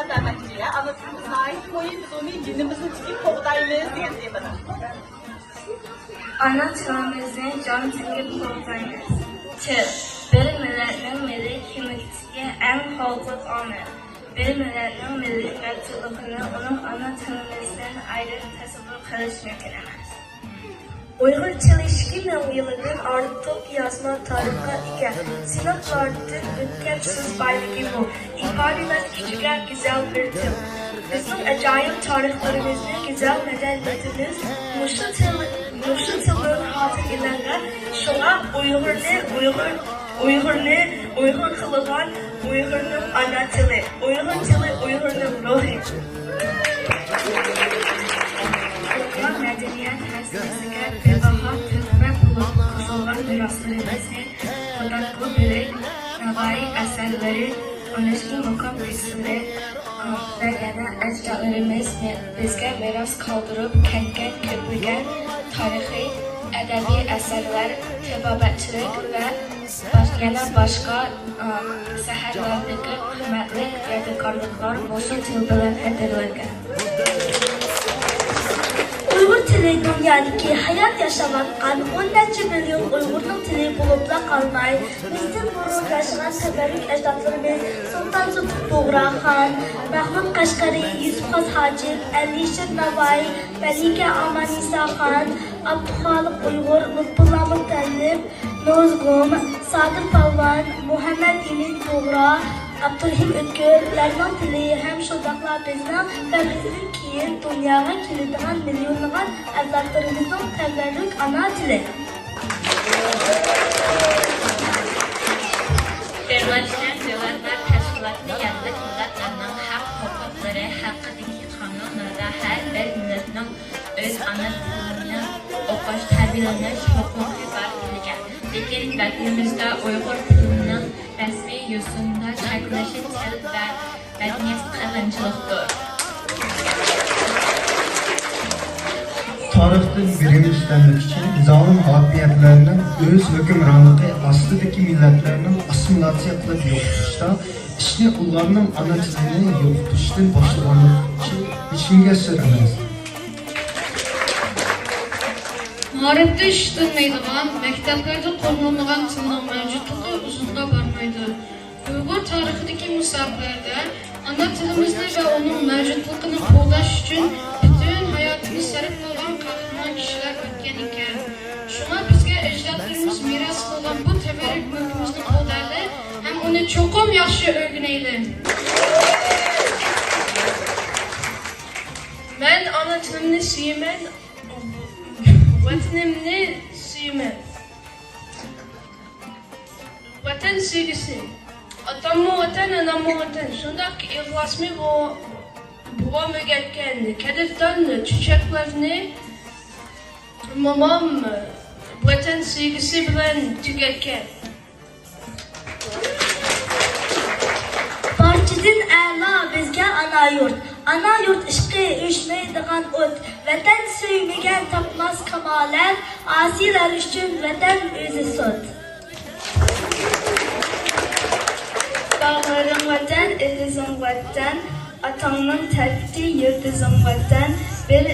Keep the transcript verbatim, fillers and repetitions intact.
ئەمەسمىكىن؟ ئانا تىلىمىز ناھايىتى مۇھىم، بىز ئۇنى جېنىمىزنى تىكىپ قوغدايمىز دېگەن تېمىدا. ئانا تىلىمىزنى جان تىكىپ قوغدايمىز. تىل، بىر مىللەتنىڭ مىللىي كىملىكىدىكى ئەڭ خالقلىق ئامىل. بىر مىللەتنىڭ مىللىي مەۋجۇتلۇقىنى ئۇنىڭ ئانا تىلىمىزدىن ئايرىپ تەسەۋۋۇر قىلىش مۇمكىن ئەمەس. ئۇيغۇر تىلى ئىككى مىڭ يىلدىن ئارتۇق يازما تارىخقا ئىگە. سىنىپلاردىن ئۆتكەن سۆز بايلىقى مول، ئىپادىلەش كۈچىگە گۈزەل بىر تىل. بىزنىڭ ئاجايىپ تارىخلىرىمىزنى، گۈزەل مەدەنىيىتىمىز مۇشۇ تىل، مۇشۇ تىلدىن خاتىرىلەنگەن. شۇڭا ئۇيغۇرنى ئۇيغۇر، ئۇيغۇرنى ئۇيغۇر قىلغان ئۇيغۇرنىڭ ئانا تىلى. ئۇيغۇر تىلى ئۇيغۇرنىڭ روھى. ئۇيغۇر مەدەنىيەت ھەسسىلىرىگە بىباھا تۆھپە بولۇپ قوشۇلغان مىراسلىرىمىزنى قۇدرەتلىك بىلىك، ناۋايى ئەسەرلىرى، ئۇنىڭدىن مۇقام تېكىستلىرى، ۋە يەنە ئەجدادلىرىمىز بىزگە مىراس قالدۇرۇپ كەتكەن كۆپلىگەن تارىخىي، ئەدەبىي ئەسەرلەر، تېبابەتچىلىك ۋە باش-، يەنە باشقا، ئا، شەھەرلەردىكى قىممەتلىك يادىكارلىقلار مۇشۇ تىل بىلەن خاتىرىلەنگەن. ئۇيغۇر تىلى دۇنيادىكى ھايات ياشاۋاتقان ئون نەچچە مىليون ئۇيغۇرنىڭ تىلى بولۇپلا قالماي، بىزدىن بۇرۇن ياشىغان تەۋەررۈك ئەجدادلىرىمىز سۇلتان زۇبۇر بۇغرا خان، مەخمۇت قەشقەرى، يۈسۈپ خاس ھاجىپ، ئەلىشىر ناۋايى، مەلىكە ئاماننىسا خان، ئابدۇخالىق ئۇيغۇر، لۇتپۇللا مۇتەللىپ، نۇزۇگۇم، سادىر پالۋان، مۇھەممەد ئىمىن بۇغرا، ئابدۇرېھىم ئۆتكۈرلەرنىڭ تىلى ھەم شۇنداقلا بىزنىڭ ۋە بىزدىن كېيىن دۇنياغا كېلىدىغان مىليونلىغان ئەجدادلىرىمىزنىڭ تەۋەررۈك ئانا تىلى. بىرلەشكەن دۆلەتلەر تەشكىلاتى يەرلىك مىللەتلەرنىڭ ھەق ھوقۇقلىرى ھەققىدىكى قانۇنلىرىدا ھەر بىر مىللەتنىڭ ئۆز ئانا تىلىنى ئوقۇش، تەربىيەلىنىش ھوقۇقى بار دېيىلگەن. لېكىن ۋەتىنىمىزدە ئۇيغۇر تىلىنىڭ رەسمىي يوسۇندا چەكلىشى تىل ۋە مەدەنىيەت قىرغىنچىلىقتۇر. تارىختىن بىرىنچى ئىشلەنمىكىچە زالىم ھاكىمىيەتلەرنىڭ ئۆز ھۆكۈمرانلىقى ئاستىدىكى مىللەتلەرنىڭ ئاسسىمىلياتسىيە قىلىپ يوقىتىشتا ئىشنى ئۇلارنىڭ ئانا تىلىنى يوقىتىشتىن باشلىغانلىقى ھېچكىمگە سىر ئەمەس. مائارىپتا ئىشلىتىلمەيدىغان، مەكتەپلەردە قوللىنىلمىغان تىلنىڭ مەۋجۇتلۇقى ئۇزۇنغا بارمايدۇ. ئۇيغۇر تارىخىدىكى مۇساپىلەردە ئانا تىلىمىزنى ۋە ئۇنىڭ مەۋجۇتلۇقىنى قوغداش ئۈچۈن پۈتۈن ھاياتىنى سەرپ قىلغان قەھرىمان كىشىلەر ئۆتكەن ئىكەن. شۇڭا بىزگە ئەجدادلىرىمىز مىراس قىلغان بۇ تەۋەررۈك مۈلكىمىزنى قوغدايلى ھەم ئۇنى چوقۇم ياخشى ئۆگىنەيلى. مەن ئانا تىلىمنى سۆيىمەن، ۋەتىنىمنى سۆيىمەن. ۋەتەن سۆيگۈسى. ئاتاممۇ ۋەتەن، ئاناممۇ ۋەتەن. شۇنداق ئىخلاسمۇ بو-، بوۋام ئۆگەتكەن. قەدىردان چۆچەكلەرنى مومام ۋەتەن سۆيگۈسى بىلەن تۈگەتكەن. بارچىدىن ئەلا بىزگە ئانا يۇرت. ئانا يۇرت ئىشقى ئۆچمەيدىغان ئوت. ۋەتەن سۆيمىگەن تاپماس كامالەت. ئاسىيلار ئۈچۈن ۋەتەن ئۆزى سوت. باغلىرىڭ ۋەتەن، ئېتىزىڭ ۋەتەن، ئاتاڭنىڭ تەختى، يىلتىزىڭ ۋەتەن، بىر